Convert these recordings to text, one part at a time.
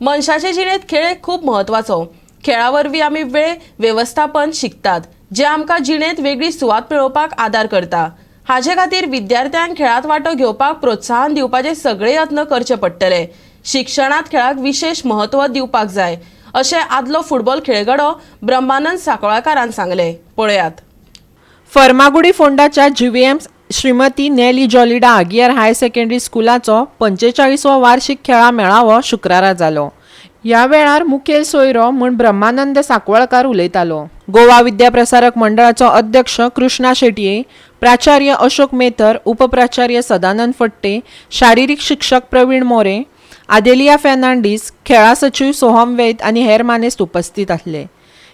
मनशाचे जिणेंत खेळ खूब म्हत्वाचो. खेळा वरवीं आमी वेळ वेवस्थापन शिकतात, जें आमकां जिणेंत वेगळी सुवात मेळोवपाक आदार करता. हाजे खातीर विद्यार्थ्यांक खेळांत वांटो घेवपाक प्रोत्साहन दिवपाचे सगळे यत्न करचे पडटले. शिक्षणांत खेळाक विशेश म्हत्व दिवपाक जाय, अशें आदलो फुटबॉल खेळगडो ब्रह्मानंद सांकवाळकारान सांगलें. पळयात. फर्मागुडी फोंडाच्या जीव्हीएम श्रीमती नेली जॉलिडा आगियार हायर सेकंडरी स्कुलाचो 45वो वार्षिक खेळां मेळावो शुक्रारा जालो. ह्या वेळार मुखेल सोयरो म्हूण ब्रह्मानंद सांकवाळकार उलयतालो. गोवा विद्या प्रसारक मंडळाचो अध्यक्ष कृष्णा शेटये, प्राचार्य अशोक मेथर, उपप्राचार्य सदानंद फट्टे, शारिरीक शिक्षक प्रवीण मोरे, आदेलिया फेर्नांडीस, खेळां सचीव सोहम वैद आनी हेर मानेस्त उपस्थित आसले.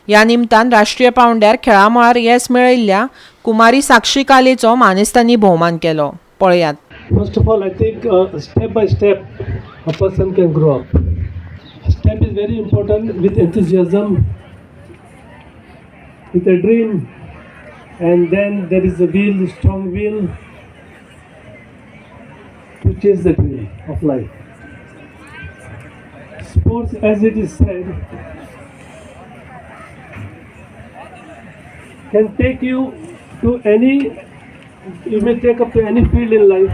ह्या निमतान राष्ट्रीय पांवड्यार खेळां मळार येस मेळयल्ल्या कुमारी साक्षी कालेचो मानेस्तांनी भोवमान केलो. पळयात. First of all, I think step by step a person can grow up. Step is very important with enthusiasm, with a dream, and then there is a will, strong will to chase the dream of life. Sports, as it is said, can take you to any, you may take up to any field in life,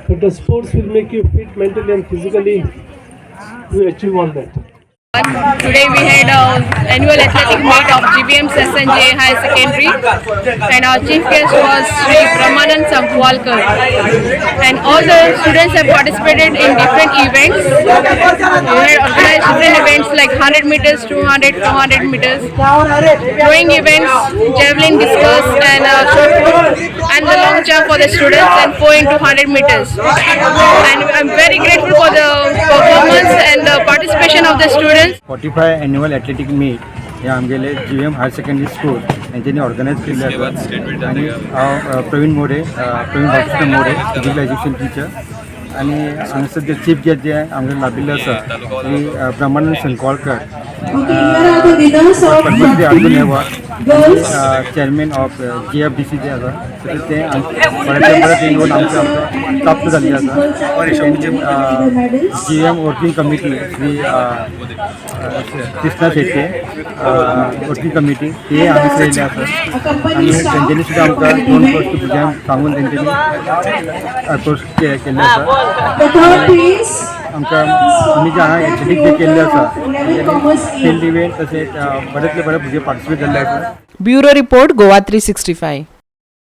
but the sports will make you fit mentally and physically to achieve all that. Today we had annual athletic meet of GVM SNJ Higher Secondary, and our chief guest was Sri Brahmanand Sankwalkar, and all the students have participated in different events. We had organized different events like 100 meters, 200, 400 meters, throwing events, javelin, discus and shot put, and the long jump for the students, and 4 into 100 meters. And I'm very grateful for the performance and the participation of the students. 45 annual athletic meet हे आमगेले GVM higher secondary school हेंच्यांनी organise केल्ले आसा आनी हांव Praveen More, Praveen Balkrishna More, physical education teacher. आनी हांगासर जे chief guest जे आमगे लाभिल्ले आसा ती ब्रह्मानंद संकवाळकर, Padma Shri Arjun award, chairman of GFDC जे आसा, ते बऱ्यांतले बरें येवन आमकां आमकां प्राप्त जाल्ले आसा. तेंची GVM working committee, Shri Krishna Shetye working committee, ते हांगासर येयल्ले आसा आनी तेंच्यांनी सुद्दां आमकां दोन गोश्टी भुरग्यांक सांगून तेंच्यांनी अप्रोच केल्ले आसा. आमकां आमी जे हांगा एथलेटीक जे केल्ले आसा, फिल्ड इव्हेंट, तशेंच बऱ्यांतले बरे भुरगे पार्टिसिपेट जाल्ले आसा. Bureau report, Goa 365.